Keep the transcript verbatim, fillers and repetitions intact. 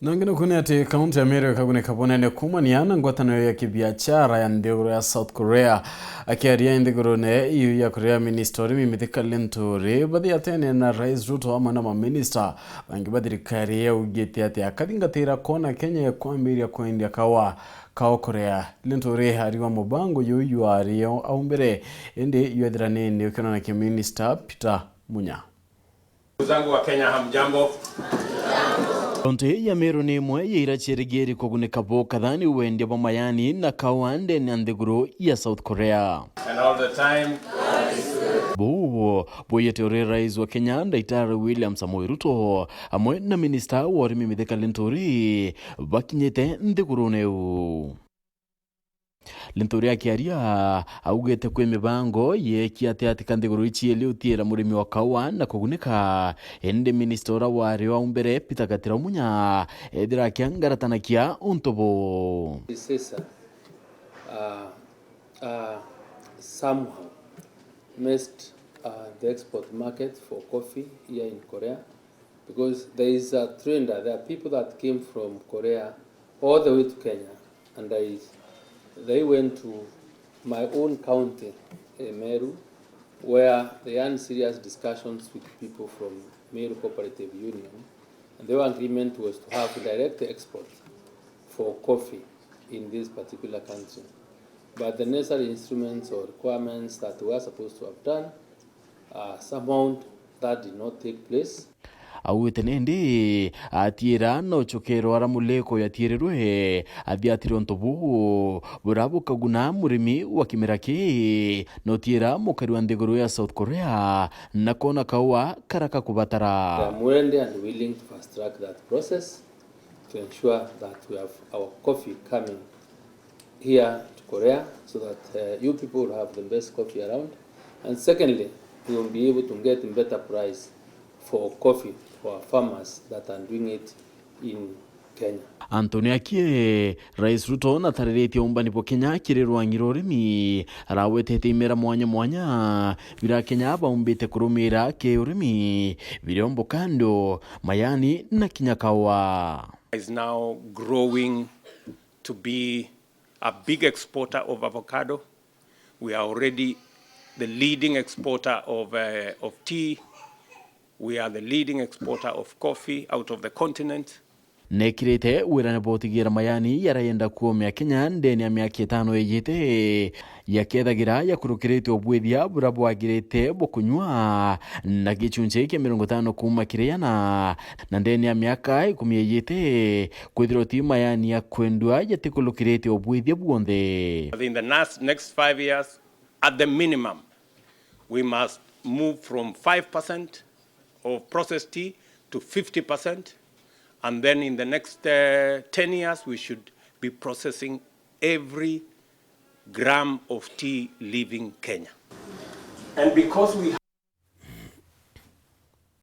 Nangi nuku ni ati kaunti ya Meru ikagunika bunene kuumania na ngwataniro ya kibiachara ya nthiguru ya South Korea. Akiaria nthigurune iu ya Korea, minista urimi Mithika Linturi bathiatene na Rais Ruto amwe na maminista bangi ba thirikari augite ati akathingatira kwona Kenya ikwambiria kwendia kawa kao Korea. Linturi ariwa mubango juju jwari aumbire, indi jwethiranene ukiona na kiminista Peter Munya. Ndugu zangu wa Kenya, hamjambo? Kaunti ya Meru ni imwe ya iria cierigiiri kugunika bo kathani wendia bwa mayani na kawa ndene ya nthiguru ya South Korea. And all the time. Buu buyete uria Rais wa Kenya Daktari William Samoei Ruto amwe na minista wa urimi Mithika Linturi bakinyite nthigurune iu. Linturi akiaria augite kwi mibango yeeki ati ati ka nthiguru icieli utiira murimi wa kaua na kugunika, indi minista uria wari au mbere Peter Gatira Munya ethira akiangaratanakia untu buu. This is, uh, uh, uh, somehow missed, uh, the export market for coffee here in Korea. Because there is a trend, uh, there are people that came from Korea all the way to Kenya, and I, they went to my own county, eh, Meru, where they had serious discussions with people from Meru Cooperative Union, and their agreement was to have direct export for coffee in this particular country. But the necessary instruments or requirements that were supposed to have done, uh, somehow that did not take place. Augite nindi atiira no cukero ara muleko yatiirirwe athiatire untu buu bura bukaguna murimi wa kimera kii, no tiira mukari wa nthiguru ya South Korea na kwona kaua kara kakubatara. I'm ready and willing to fast track that process to ensure that we have our coffee coming here to Korea so that, uh, you people will have the best coffee around. And secondly, we will be able to get better price for coffee for our farmers that are doing it in Kenya. Anthony Akie, Rais Ruto natariritie umbani bwa Kenya kiri rwangi rwa urimi, arawetete imera mwanya mwanya bira Kenya baumbite kurumira ki urimi, biria mboka ndo, mayani na kinya kaua. Is now growing to be a big exporter of avocado. We are already the leading exporter of, uh, of tea. We are the leading exporter of coffee out of the continent. Nekirite wirane bwa utigira mayani yarayenda kuomia Kenya ndene ya miaka itano ijite, yakethagira yakurukirite ubwithia bura bwagirite bwa kunyua na gicunci kia mirongo itano kuuma kiri yana, na ndene ya miaka ikumi ijite kwithirwa ti mayani ya kwendua yatikulukirite ubwithia bwonthe. In the next, next five years, at the minimum, we must move from five percent of processed tea to fifty percent, and then in the next, uh, ten years, we should be processing every gram of tea leaving Kenya. And because we